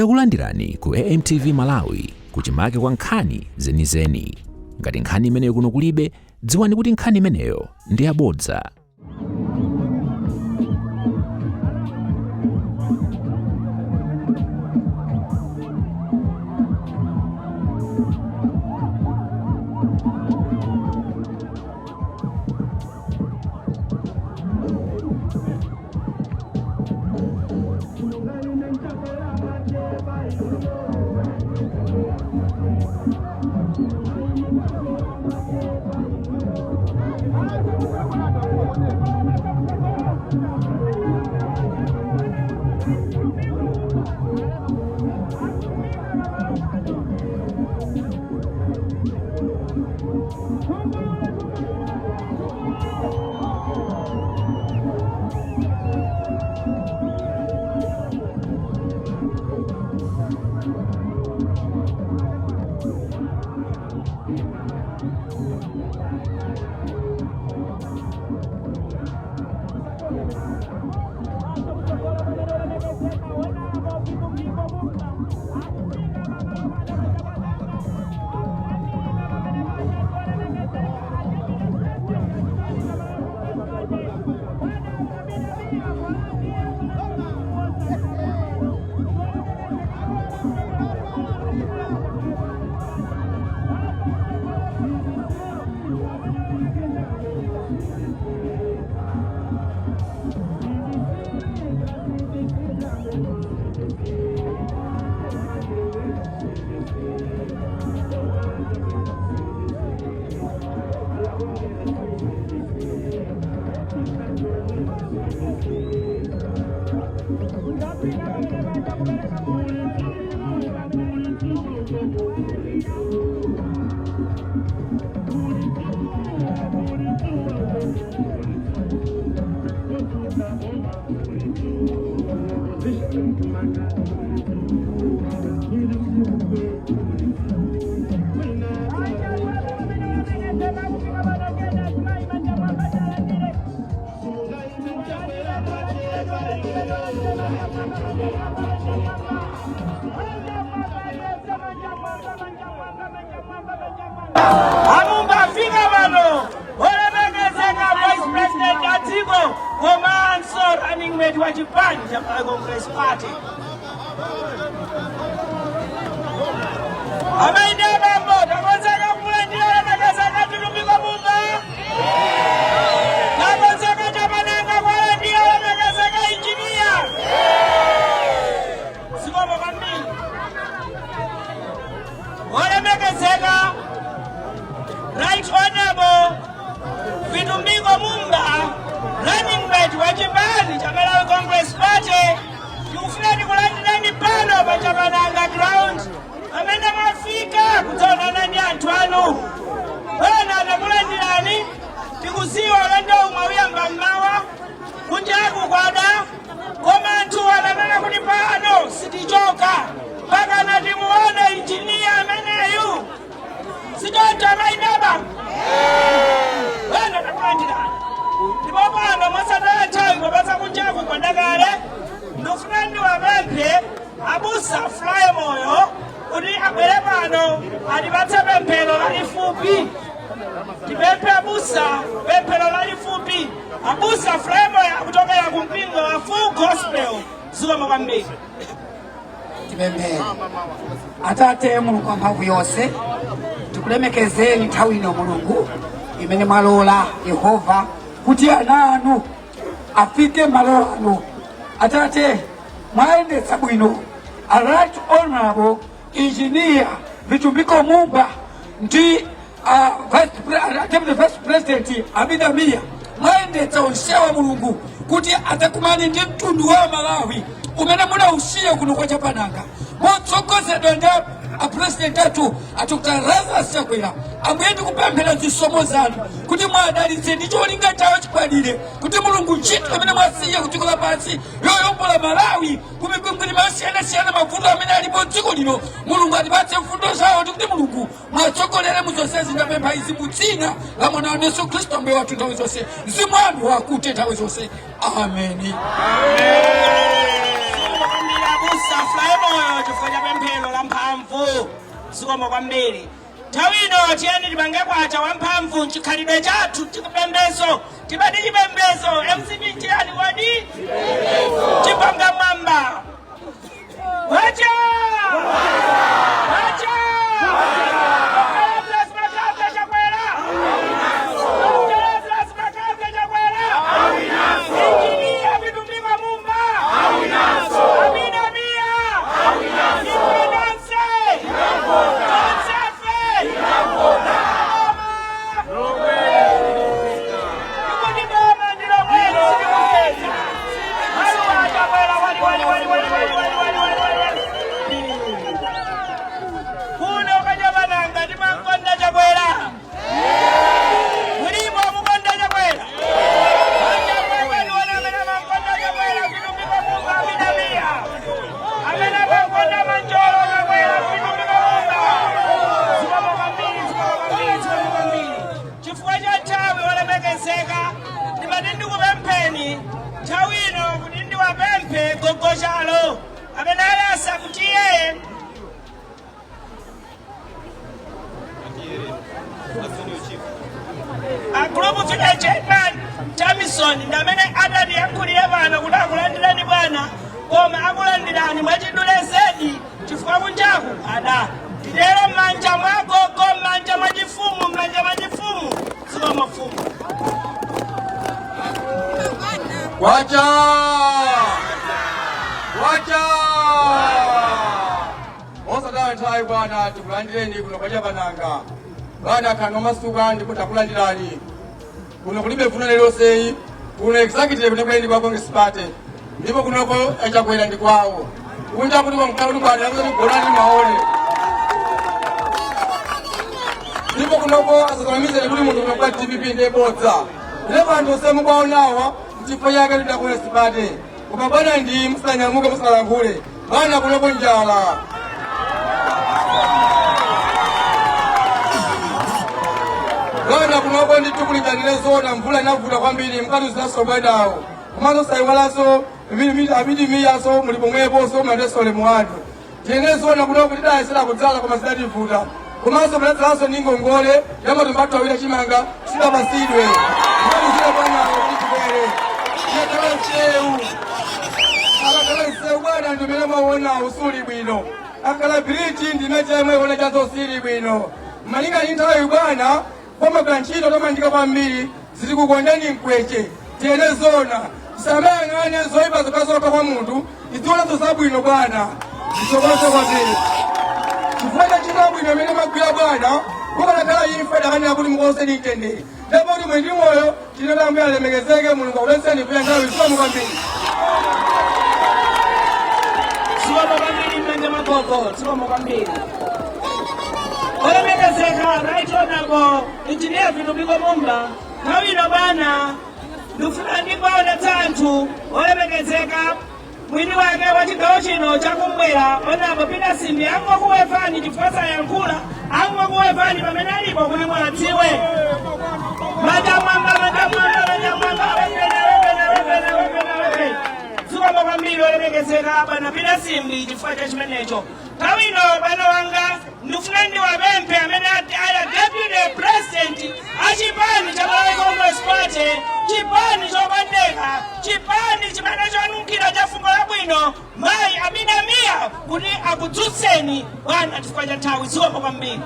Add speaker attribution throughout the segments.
Speaker 1: Takulandirani ku AMTV Malawi, kuchimake kwa nkhani zenizeni. Ngati nkhani imeneyo kuno kulibe, dziwani kuti nkhani imeneyo ndi yabodza.
Speaker 2: A Mumba afika pano, olemekezeka Vice President a dziko komanso running mate wa chipani cha Malawi Congress Party. Amayi ndi abambo, takonzeka kumulandira olemekezeka Vitumbiko Mumba? Takonzeka Chapananga kuwalandira olemekezeka injiniya? Zikomo kwambiri. Olemekezeka Right Honorable Vitumbiko Mumba, running mate wa chipani cha Malawi Congress Party, tikufuna tikulandireni pano pa Chapananga ground pamene mwafika kudzaonana ndi anthu anu. Bwana, takulandirani. Tikuziwa ulendo umwe uyamba mmawa, kunjaku kwada, koma anthu ananena kuti pano sitichoka mpaka natimuone injiniya ameneyu. Sichoncho, amayi ndi abambo? Bwana, takulandirani. Ndipo pano, mosataya nthawi, popeza kunjaku kwadakale, ndikufuna ndiwapemphe abusa Fly Moyo kuti abwere pano atipatse pemphero lalifupi. Tipemphe abusa pemphero lalifupi. Abusa Fly Moyo akuchokera ku mpingo wa Full Gospel. Zikomo kwambiri.
Speaker 3: Tipemphere. Atate Mulungu wamphamvu yonse, tikulemekezeni nthawi ino, Mulungu, imene mwalola, Yehova, kuti ana anu afike malo ano. Atate, mwayendetsa bwino a Right Honorable Engineer Vitumbiko Mumba ndi Deputy Vice President Abida Mia. Mwayendetsa onsewa, Mulungu, kuti adzakumane ndi mtundu wa Malawi umene munausiya kuno kwa Chapananga, motsogozedwa ndi a President athu, a Dr Lazarus Chakwera. Ambuye, ndikupemphera zisomo zanu kuti mwadalitse ndi cholinga chawo chikwanire, kuti, Mulungu, ntchito imene mwasiya ku dziko lapansi yoyombola Malawi ku mikwingwirima yosiyanasiyana, mavuto amene alipo dziko lino, Mulungu atipatse mfundo zawo, ndi kuti, Mulungu, mwatsogolere mu zonsezi. Ndapempha izi mu dzina la mwana wanu Yesu Khristu, Ambuye wathu nthawi zonse. Mzimu wanu wakute nthawi zonse. Ameni.
Speaker 2: Zikomo kwambiri, abusa. Akhale moyo chifukwa cha pemphero la mphamvu. Zikomo kwambiri. Nthawi ino tiyeni tipange kwacha wamphamvu mchikhalidwe chathu, chipembedzo. Timati chipembedzo. MCP chiyani kodi? Chipanga mwamba. Wacha! Wacha! Dr. McCarthy Chakwera! Dr. McCarthy Chakwera! Injinia Vitumbiko Mumba! Amina Mia! Ife nonse! Tonsefe! Boma! Tikuti boma ndilo mwezi sitikusesa. Maluwa Chakwera wali wali wali wali wali wali wali wali wali wali. Kuno kachapananga timankonda Chakwera. Mulipo mukonda Chakwera. Chakwera wona amene amankonda Chakwera Vitumbiko Mumba Amina Mia. Amene amankonda Manjolo Chakwera Vitumbiko Mumba. Zikomo kwambiri, zikomo kwambiri, zikomo kwambiri. Chifukwa cha nthawi, olemekezeka, ndimati ndikupempheni nthawi ino kuti ndiwapemphe gogochalo amene alasa kuti iye a group village chairman Tamison ndi amene atatiyankhulire pano kuti akulandirani bwana, koma akulandirani mwachidule zedi chifukwa kunjaku ada titero m'manja mwa gogo, m'manja mwa chifumu, m'manja mwa chifumu. Zikomo mfumu.
Speaker 4: Kwacha! Kwacha! Osataya nthawi bwana, tikulandireni kuno kwa Chapananga. Bwana, khalani omasuka ndipo takulandirani. Kuno kulibe vuto lililonse. Kuno executive kunekweli ndi kwa Congress Party. Ndipo kunoko achakwera ndi kwawo. Kunja kuti kwamkhala kuti bwana yakuti gonani maone. Ndipo kunoko asakanamize kuti munthu kuno kwa DPP ndiye bodza. Ndipo anthu onse mukuwaonawa nchifukwa chake tida Congress Party. Koma bwana ndi musanyamuke musalankhule. Bwana, kunoko njala. Bwana, kunoko ndithu kulinganire zona, mvula inavuta kwambiri mkati zinaso bwanawo. Komanso sayiwalanso abidi miyaso muli pomweponso mandesole mu anthu. Tiyene zona, kunoko tidayesera kudzala koma zidativuta. Komanso munadzalanso ndi ngongole ya matumba athu awiri achimanga sidapasidwe. Malizira bwanawo kuti chibwere. Tiyakhala mchewu. Akakhala msewu bwana ndi umene mwaona usuli bwino. Akhala bridge ndi imene chemwe chazo sili bwino. Malinga ndi nthawi bwana, pomagwira ntchito tomandika kwambiri zitikukondeni mkweche. Tiyene zona, tisamayang'ane zoyipa zokhazokha kwa munthu, tidzionanso zabwino bwana. Zitsokozo kwambiri chifukwa cha ntchito yabwino imene magwira bwana. Kukanakhala imfa idakanena kuti mukonzeni mtendere, ndipo kuti muli ndi moyo tinoti Ambuye alemekezeke. Mulungu akudalitseni kuya nthawi. Zikomo kwambiri.
Speaker 2: Zikomo kwambiri m'manja mwa gogo. Zikomo kwambiri. Olemekezeka Right Honorable Engineer Vitumbiko Mumba, nthawi ino bwana ndikufuna ndikuwaonetsa anthu olemekezeka mwini wake wa chigawo chino chakummwera, Honorable Peter Simbi, angokuwevani chifukwa sayankhula, angokuwevani pamene alipo kuti mwadziwe. Manja mwamba, manja mwamba, manja mwamba, wepene, wepene, wepene, wepene, wepene. Zikomo kwambiri olemekezeka bwana Peter Simbi chifukwa cha chimenecho. Nthawi ino bwana wanga ndikufuna ndiwapemphe amene ali deputy president achipani cha Malawi Congress Party, chipani chokondeka, chipani chimene chonunkhira cha fungo labwino, mayi Amina Mia, kuti akudzutseni bwana chifukwa cha nthawi. Zikomo kwambiri.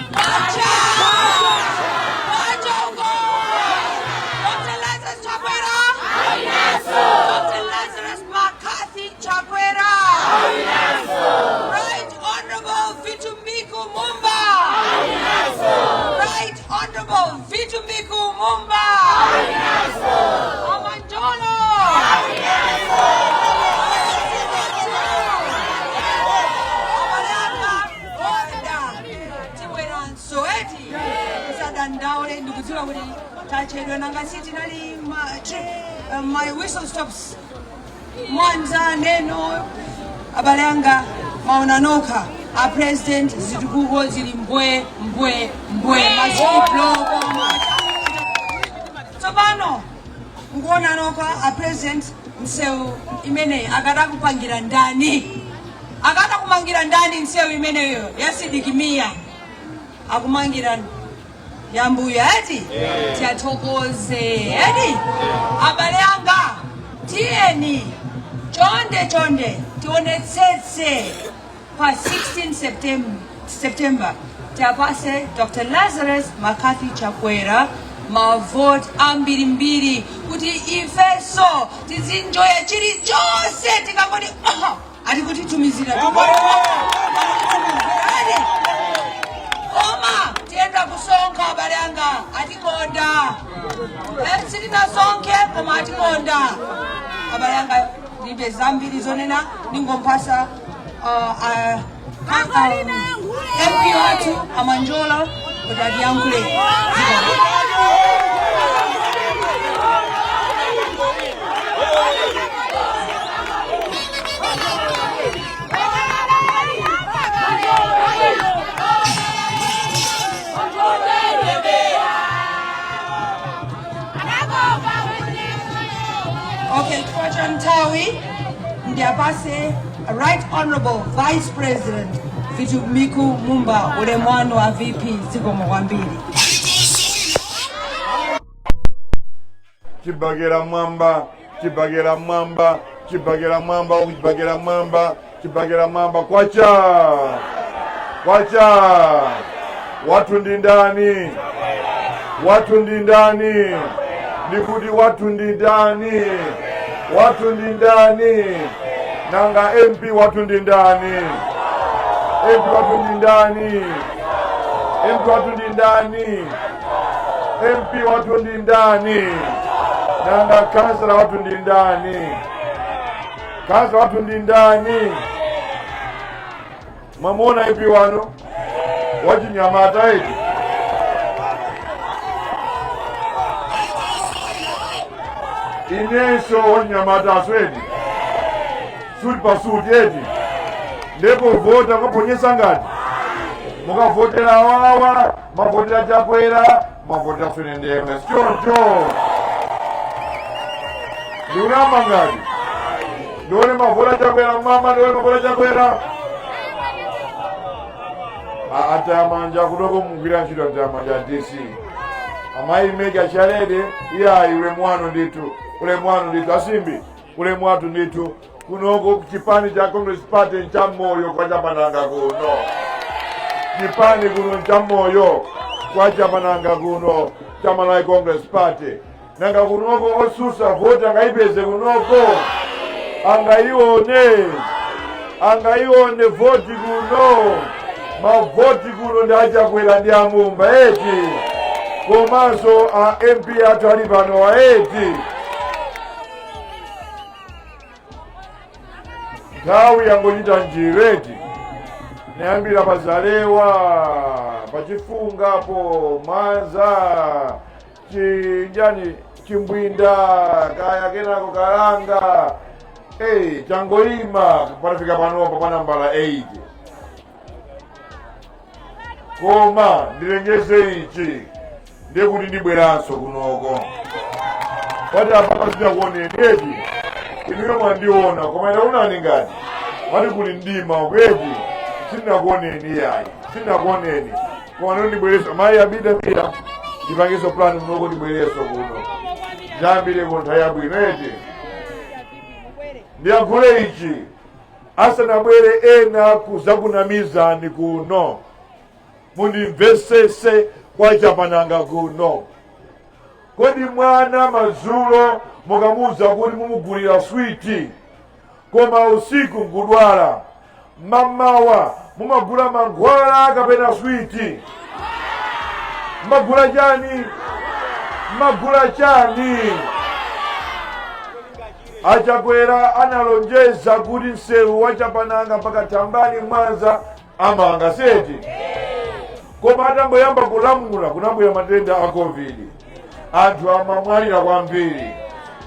Speaker 5: Wacha! Wacha uko! Dr. Lazarus Chakwera! Dr. Lazarus McCarthy Chakwera! Right Honorable Vitumbiko Mumba! Right Honorable Vitumbiko Mumba! Amanjolo! Amalaka order! Tibweranso eti tisadandaule, ndikudziwa kuti tachedwa nanga si tinali ma trip, my whistle stops Mwanza, Neno. Abale anga, maona nokha a president, zitukuko zili mbwe mbwe mbwe, masibloko. Tsopano nkuona nokha a president. Msewu imeneyi akadakupangira ndani? Akadakumangira ndani msewu imeneyo ya Sidik Mia? Akumangira yambuya eti? Tiyathokoze eti? Abale anga, tiyeni chonde chonde tionetsetse pa 16 September tiapase Dr. Lazarus McCarthy Chakwera mavoti ambirimbiri kuti ifeso tizinjoya chilichonse. Tikangoti oh, ati kutitumizira ati koma tiyenda kusonkha. Abale anga, atikonda. Sitinasonkhe koma atikonda. Abale anga, ndilibe zambiri zonena, ningompasa MP wathu Amanjola kuti atiyankhule. Okay, chifukwa cha nthawi ndiyapase Right Honorable Vice President Vitumbiko Mumba. Ulemu wanu wa VP, zikomo kwambiri.
Speaker 6: Chibakera mwamba, chibakera mwamba, chibakera mwamba, chibakera mwamba, chibakera mwamba. Kwacha, kwacha! Watu ndi ndani? Watu ndi ndani? Ndikuti watu ndi ndani? Watu ndi ndani? Nanga MP watu ndi ndani? MP watu ndi ndani? MP watu ndi ndani? MP watu ndi ndani? Nanga kansala watu ndi ndani? Kansala watu ndi ndani? Mwamuona MP wanu wachinyamata iti? Inenso wachinyamata aswedi, suti pa suti eti? Ndipo vota mukaponyesa ngati mukavotera wawa, mavotera Chakwera, mavotera swene ndemwe, sichoncho? Ndikunama ngati ndione mavota Chakwera mama, ndione mavota Chakwera. Atayamanja kutoko mugwira ntchito, atayamanja DC amayi Meja Chalede. Iyayi, ulemu wanu ndithu, ulemu wanu ndithu. Asimbi, ulemu wathu ndithu. Kunoko chipani cha Congress Party nchamoyo kwa Chapananga kuno. Chipani kuno nchamoyo kwa Chapananga kuno, cha Malawi Congress Party. Nanga kunoko osusa voti angayipeze kunoko? Angaione? Angaione voti kuno? Mavoti kuno ndi aChakwera ndi aMumba eti? Komanso a MP athu ali pano eti? Nthawi yangochita njiru eti? Nayambira pa Zalewa, pachifungapo, Mwanza, chinjani, Chimbwinda, kaya kenako Kalanga. Hey, changoima patafika panopa pa nambala 8. Koma ndilengeze ichi, ndekuti ndibweranso kunoko. Pati apa pasinakuoneni eti? Inuyo mwandiona, koma inaunani ngati pati kuli mdima ukweti? Sindinakuoneni yayi, sindinakuoneni. Koma ndio ndibwereso mayi abida mira, ndipangeso plan munoko, ndibwereso kuno ndiyambire kontha yabwino eti? Ndiyankhule ichi asanabwere ena kuzakunamizani kuno. Mundimvesese kwa Chapananga kuno. Kodi mwana madzulo mukamuwuza kuti mumugulira switi, koma usiku nkudwala, mamawa mumagula mankhwala kapena switi? Mmagula chani? Mmagula chani? AChakwera analonjeza kuti msewu wa Chapananga mpaka Thambani Mwanza amanga seti, koma atangoyamba kulamula kunabwera matenda a COVID, anthu amamwalira kwambiri.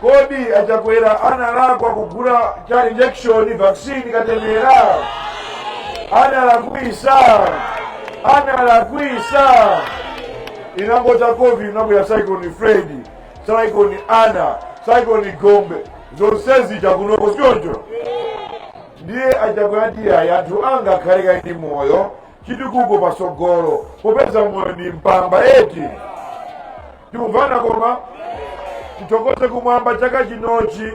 Speaker 6: Kodi aChakwera analakwa kugula cha injection, vaccine, katemera? Analakwisa? Analakwisa? Inangota COVID, inabwera Cyclone Freddy, Cyclone Ana, Cyclone Gombe. Zonsezi chakunoko sichoncho. Ndiye aChakwera ati ayi, anthu anga akhale kali ndi moyo, chitukuko pasogolo, popeza moyo ndi mpamba eti. Tikumvana koma tithokoze kumwamba, chaka chinochi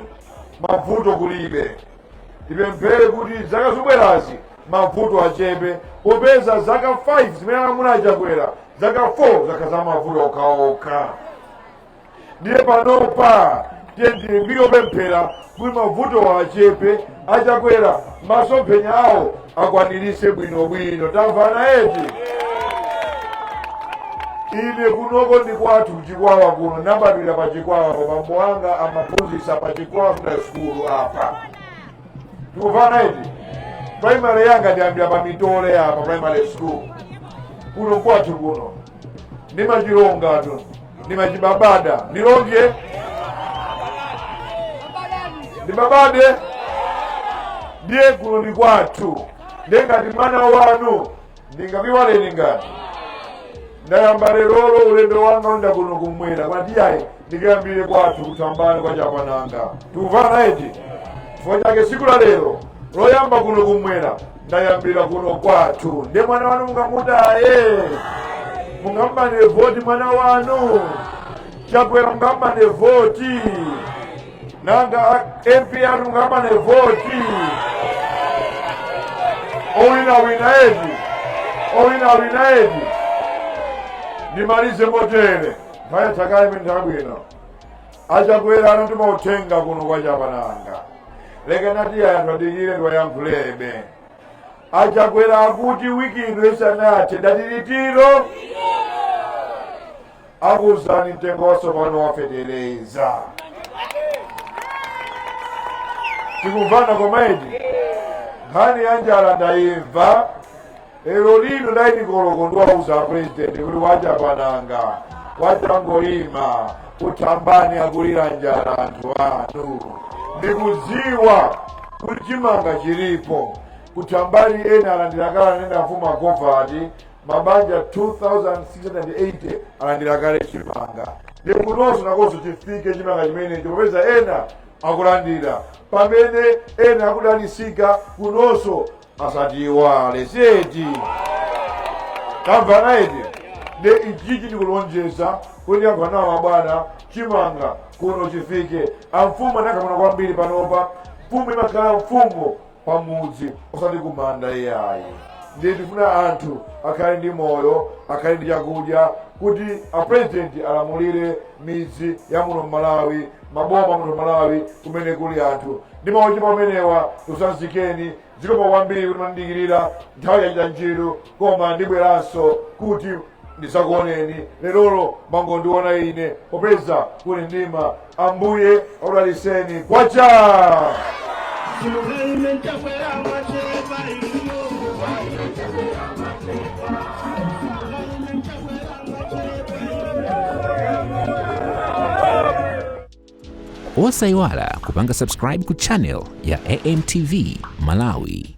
Speaker 6: mavuto kulibe. Tipemphere kuti zaka zobwerazi mavuto achepe, popeza zaka 5 zimene alamula aChakwera, zaka 4 zakhala za mavuto okhaokha. Ndiye panopa tiye tilimbike kupemphera kuti mavuto achepe, aChakwera masomphenya awo akwanirise bwinobwino. Tamvana eti? Ine kunoko ndi kwathu kuChikwawa kuno, nabadwira pa Chikwawa. Bambo anga amaphunzitsa pa Chikwawa Secondary School apa. Tikumvana eti? Primary yanga ndiyambira pa Mitole apa, primary school. Kuno kwathu kuno ndimachilongatu, ndimachibabada, ndilonge ndibabade. Ndiye kuno ndi kwathu. Ndiye ngati mwana wanu ndingakuiwaleni? Ngati ndayamba lerolo ulendo wanga unda kuno kumwera, kwati yayi, ndikayambire kwathu kuThambani kwa Chapananga. Tikumvana eti? Chifukwa chake siku la lero loyamba kuno kumwera ndayambira kuno kwathu. Ndiye mwana wanu mungamutaye? Mungamane voti mwana wanu Chakwera? Mungamane voti? Nanga MP anu mungamane voti? Owinawina eti? Owinawina eti? Ndimalize motere, nthawi chakayi nthawi bwino. AChakwera anatuma uthenga kuno kwa Chapananga. Leke nati anthu adikire ndiwayankhulebe. AChakwera akuti wiki ino isanathe, ndatilitiro akuzani mtengo watsopano wa fetereza. Tikumvana koma eti? Nkhani ya njala ndayimva. Lero lino 9 koloko ndiwauza president kuti waChapananga wachangoima kuThambani akulira njala anthu anu. Ndikudziwa kuti chimanga chilipo kuThambani, ena alandira kale. Anena mfumu agovati mabanja 2680 alandira kale chimanga. Ndikunonso nakonso chifike chimanga chimenecho, popeza ena akulandira pamene ena akudalisika. Kunonso asatiwale seti. Tamvana eti? Ndi ichichi ndikulonjeza kuti anthu anawa bwana, chimanga kuno chifike. Amfumu anakamuna kwambiri. Panopa mfumu imakhala mfumu pamudzi, osati kumanda iyayi. Ndiye tifuna anthu akhale ndi moyo, akhale ndi chakudya, kuti apresident alamulire midzi ya muno Malawi, maboma muno Malawi kumene kuli anthu. Ndi mawu amenewa usanzikeni. Zikomo kwambiri kuti mandidikirira. Nthawi yachita njiru, koma ndibweranso kuti ndizakuoneni. Lerolo mangondiona ine popeza kuli ndima. Ambuye akudaliseni. Kwacha.
Speaker 2: Simukalime nchakwera mwachepa ino. Simukalime nchakwera mwachepa ino.
Speaker 1: Osayiwala kupanga subscribe ku channel ya AMTV Malawi.